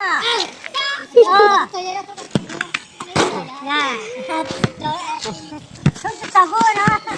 Ntawd poob tuaj los. Tus tsov rog ko.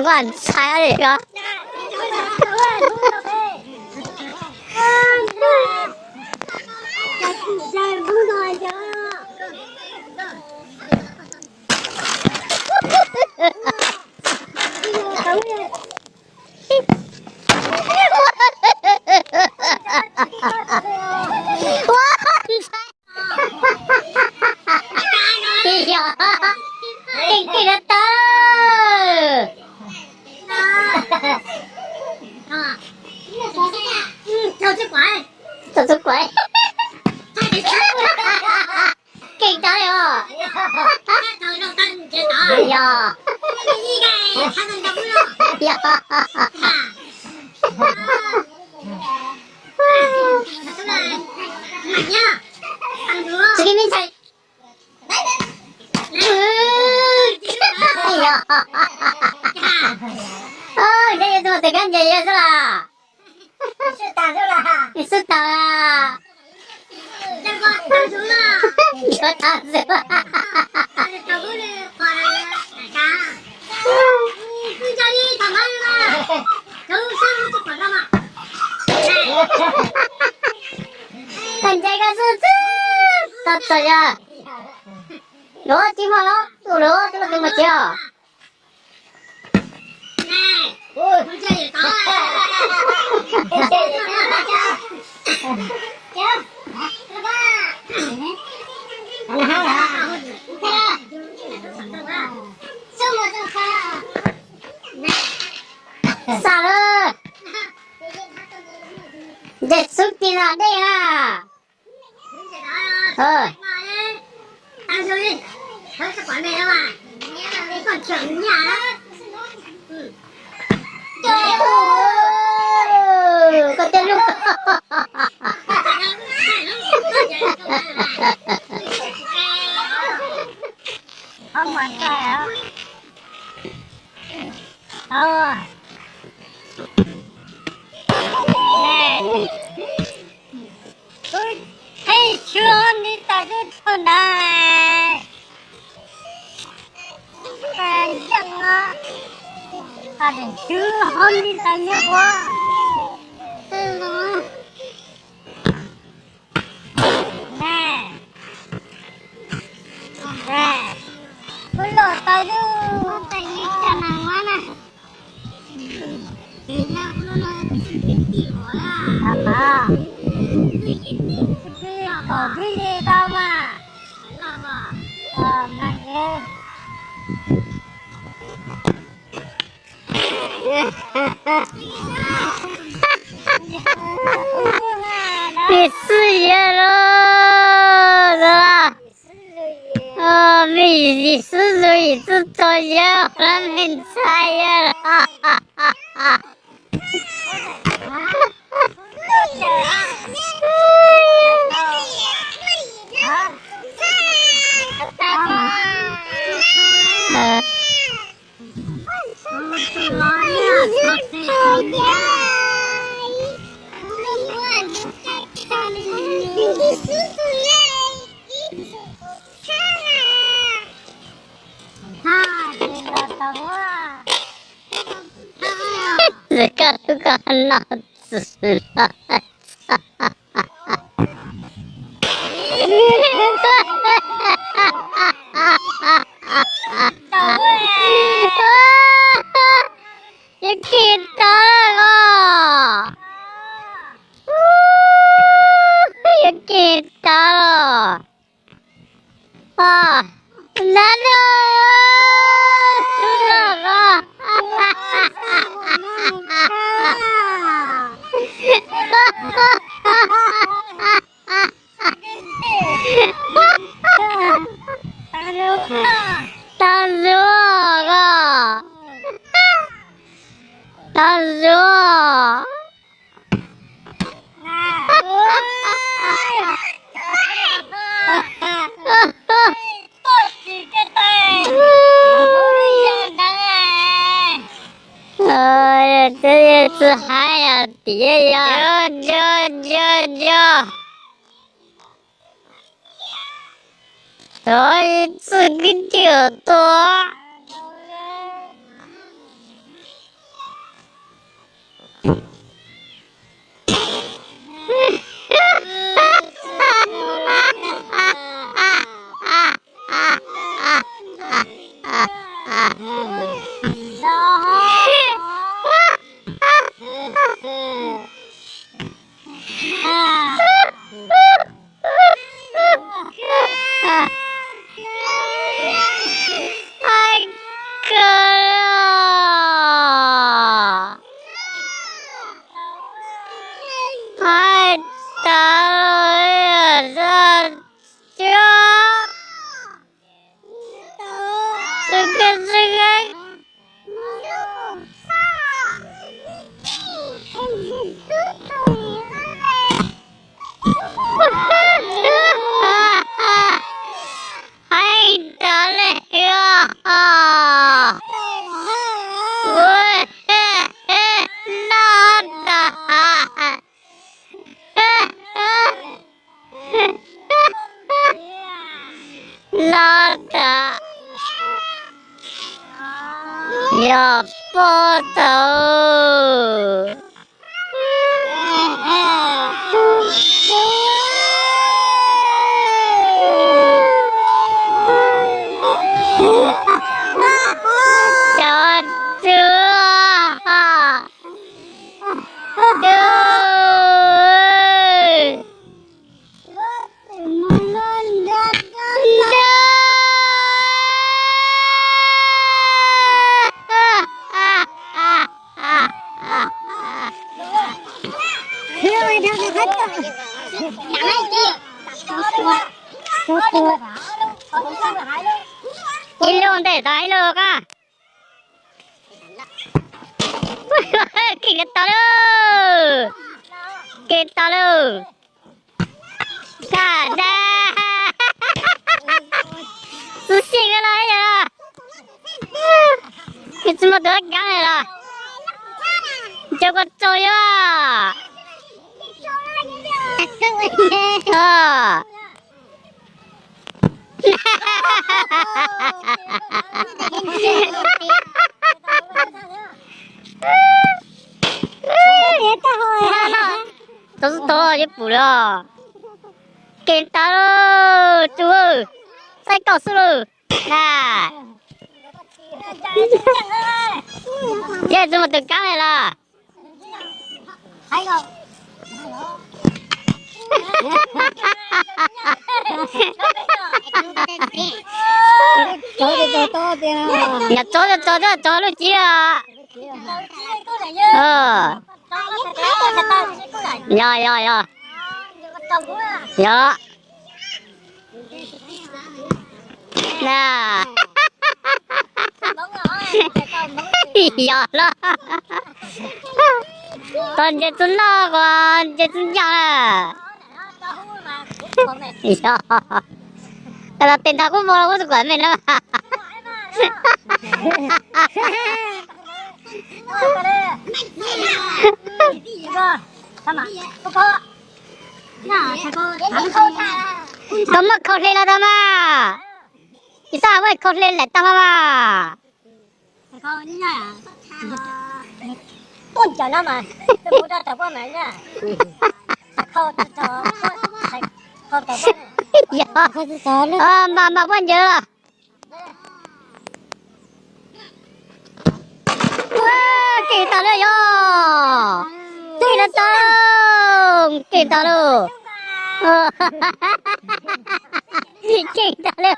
Koj ntshai li ko. Yog, keej keej no tawg. Tau txuj kuav. Keej tau li os. Yog. Yog. Tsis keej me ntxhais. Yog. Ntshai yog tus txawm kab ncaws yog xwb las. Xwb tas las. Yuav tas xwb. Koj ntshai koj xwb xwb. Tau txog yog. Luag tsis muaj los tus luag tsis muaj tus mus tsev os. Xav lawm. Ntes xub ti no dej na. Koj tej lub. Qhib tswv ho nti tas lub tog ntawd. Nceej os, qhib tswv ho nti tas nyob ua. Kuv los tau lub tais li cas na. Vim xwb yawg los, vim xwb zus yim txwj txog yawg los me ntxhais yawg los. Koj lub koj no txwm los. Yuav kis tau los. Yuav kis tau los. Tag lawm, tub no ko. Tag lawm ko. Tag lawm. Twb tsis hais tias yog, yog, yog, yog. Txog txij kwv tij tuaj. Hais kawg. Hais tas los, Hais tas li os. No tas. No tas. Yog pob tau. Cov tub. Tub. Ib lub ntej tod ib lub ko. Kev tau lauj. Kev tau lauj. Kaj dab. Xwb xij koj los yog. Koj tsis muaj tus kav li los. Cov koj tsaug yuav. Tau xwb tau yeej pum li os. Kev tau lauj, tsaib koj xwb lauj. Na, yog tsis muaj tus kav li los. Yog tso, tso, tso, tso lub cib os. Yog, yog, yog. Yog. Na, yog los. Tau ntses txub noj, tau ntses txub ncaaj na. Yog, los tes nrog kuv mus los kuv tsis kom mej na. Koj muab khau hle los tau mas. Tsis txhob muab khau hle lawm tag mas mas. Yog, mas mas poj ntawd los. Kev tau lauj, yog. Kev tau lauj. Kev tau lauj. Kev tau lauj.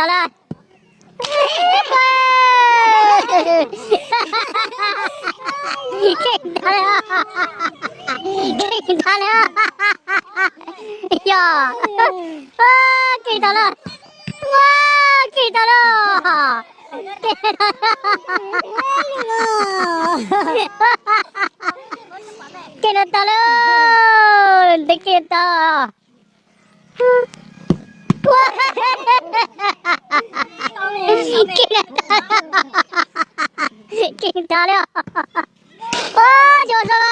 tau lawm. Keej tag li, keej tag li, yog, keej tag lawm, keej tag lawm, keej tag lawm, ntev keej tag. Keej tag li os. Ua, cov zoo,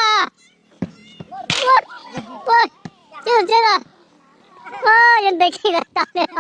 ua, cov zoo, ua, yog ntev keej tag li os.